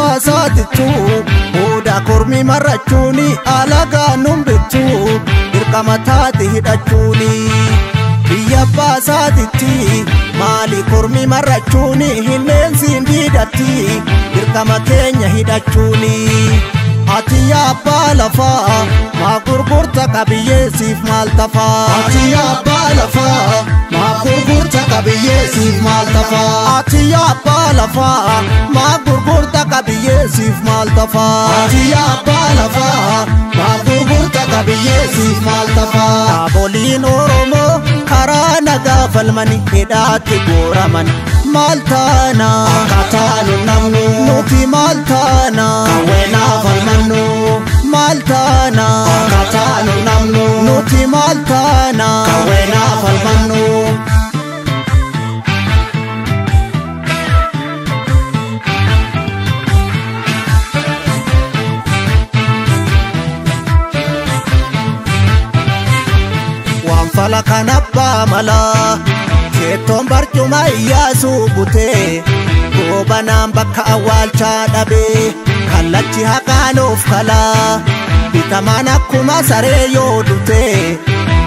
abbaa saatittu booda kormi marrachuuni alagaa nun bittu dirqama taate hidhachuuni biyya abbaa saatitti maali kormi marrachuuni hinneensiin diidatti dirqama keenya hidhachuuni. Ati abbaa lafaa maa gurgurta qabiyyeessiif maal tafaa? Ati abbaa lafaa maa gurgurta qabiyyeessiif maal tafaa? Ati abbaa lafaa maa gurgurta qabiyyeessiif maal tafaa? Ati abbaa lafaa maa gurgurta qabiyyeessiif maal tafaa? Dhaaboliin Oromoo karaa nagaa falmani hidhaatti gooraman maal taana? Akkaataa nu namnu Nuti maal taana? Qawweenaa falmannu Maal taana? Akkaataa nu namnu Nuti maal taana? Qawweenaa falmannu. Waan fala kan abbaa malaa teettoon barcuma Iyyaasuu butee goobanaan bakka awwaalchaa dhabee kallachi haqaan of kalaa bitamaan akkuma saree yoo dutee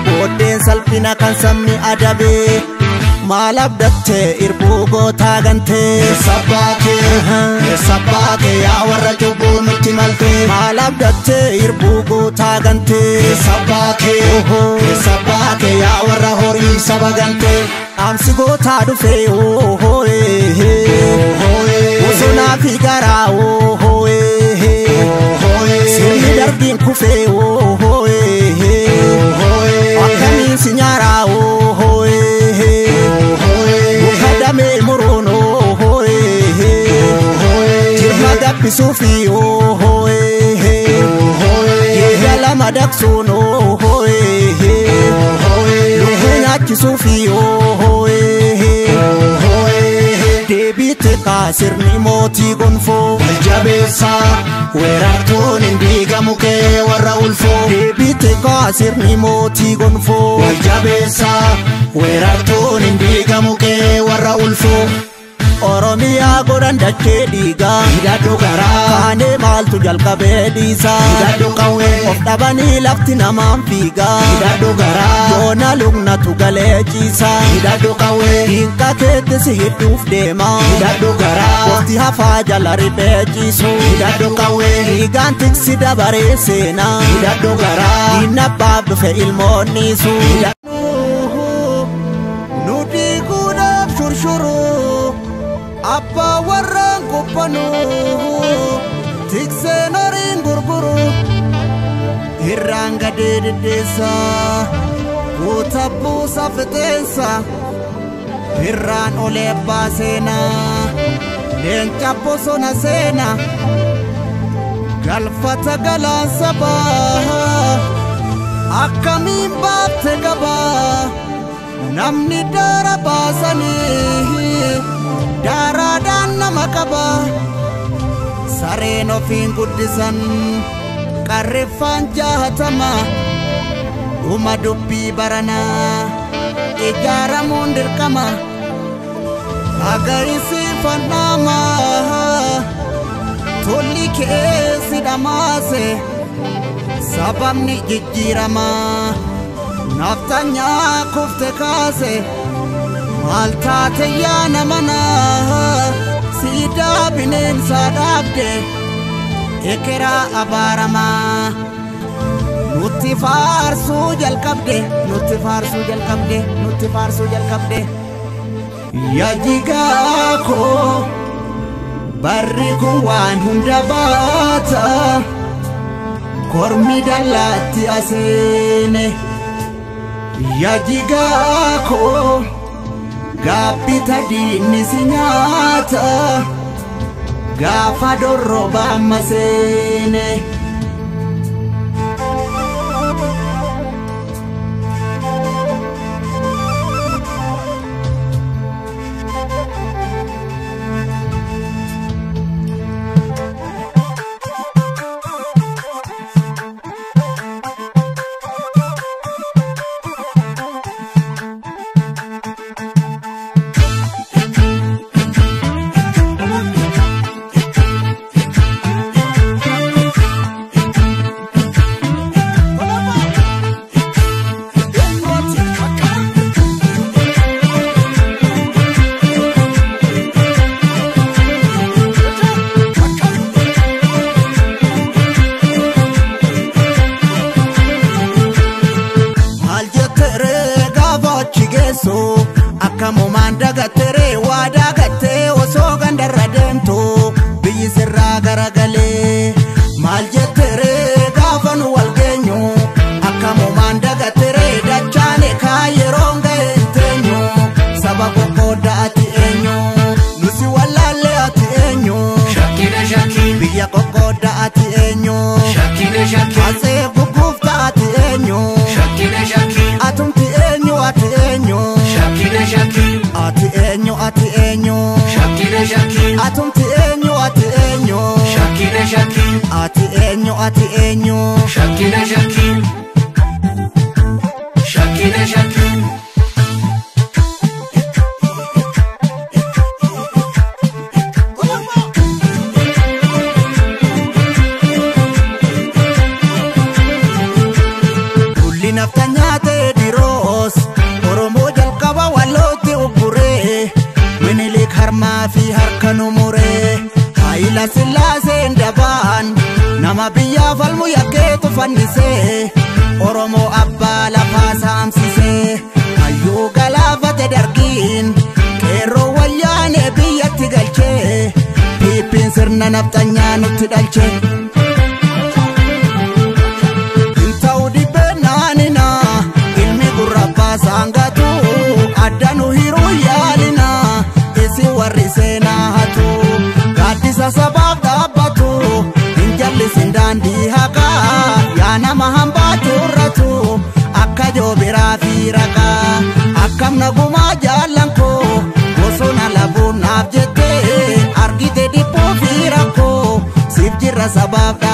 booddeen salphina kan sabni adabee maal abdattee irbuu gootaa gantee Eessa baatee eessa baatee yaa warra cubbuu nutti maltee maal abdattee irbuu gootaa gantee Eessa baatee eessa baatee yaa warra horii saba gantee dhaamsi gootaa dhufee bosonaa fi garaa sirni darbiin kufee akkamiin si nyaaraa muka damee muruun jirma gabbisuufi yeedala madaqsuun lukkuu nyaachisuufi deebiitti kaasirni mootii gonfoo Jabeessaa weerartuun hin diigamu kee warra ulfoo deebiitti kaasirni mootii gonfoo Jabeessaa weerartuun hin diigamu kee warra ulfoo Oromiyaa godhan dachee dhiigaa Hidhadhu garaa kaanee maaltu jalqabee dhiisaa hidhadhu qawwee of dhabanii lafti namaan fiigaa hidhadhu garaa yoona lugnatu galee ciisaa hidhadhu qawwee diinqa keetti si hidhuuf deemaa hidhadhu garaa Waqti hafaa jala riphee ciisu hidhadhu qawwee dhiigaan tiksi dabaree seenaa hidhadhu garaa diinna abbaaf dhufe ilmoonniisu. Nu diiguudhaaf shurshuru abbaa warraan qophanu tikseen horiin gurguru irraan gadee deddeessa guuta buusa fixeensa irraan olee abbaa seenaa leenca bosona seena galfata galaan sabaa akkamiin baafte gabaa namni daara baasanii daaraadhaan nama qaba sareen ofiin guddisan qarriffaan jahatama dhuma dubbii baranaa ijaaramuun dirqama agarisiifannama tolli keessi dhamaase sababni jijjiirama naftanyaa kufte kaase maal taate yaa namana siidaa bineensaa dhaabde ekeraa abaaramaa nutti faarsuu jalqabde nutti faarsuu jalqabde nutti faarsuu jalqabde yaa jigaa koo barri kun waan hunda baata kormi dallaatti aseene yaa jigaa koo gaabbita diinni si nyaata gaafa dorroba amma seene. nurraa garagalee maal jetteree gaafa nu wal geenyu akkamumaan dagateree dachaane kaa yeroon ga'e hin teenyu saba qoqqoodda ati eenyu nusi wallaallee ati eenyu Shakkina shakkii biyya qoqqoodda ati eenyu Shakkina shakkii asee gugguufta ati eenyu Shakkina shakkii atumti eenyu ati eenyu Shakkina shakkii ati eenyu ati eenyu Shakkina shakkii atumti eenyu ati eenyu Shakkina shakkii ati eenyu ati eenyu Shakkina shakkii Shakkina shakkii Dulli nafta nyaatee diroos Oromoo jalqaba wallootti ugguree Minilik harmaa fi harka nu muree Haayila Sillaaseen dabaan nama biyyaa falmu yakkeetu fannisee Oromoo abbaa lafaa saamsisee hayyuu galaafate dargiin qeerroo wayyaanee biyyatti galchee piippiin sirna nafxanyaa nutti dhalchee. Ta'u dhibbee naanina ilmi gurra baasaan gatu adda nu hiruu yaalina isin warri seenaa hatu gaaddisa sabaaf dhaabbatu hin jallisin daandii haqaa yaa nama hambaa turratu akka joobiraa fi raqaa akkam nagumaa jaallan koo bosona labuun naaf jettee argite dhiphuu fi rakkoo siif jirra sabaaf.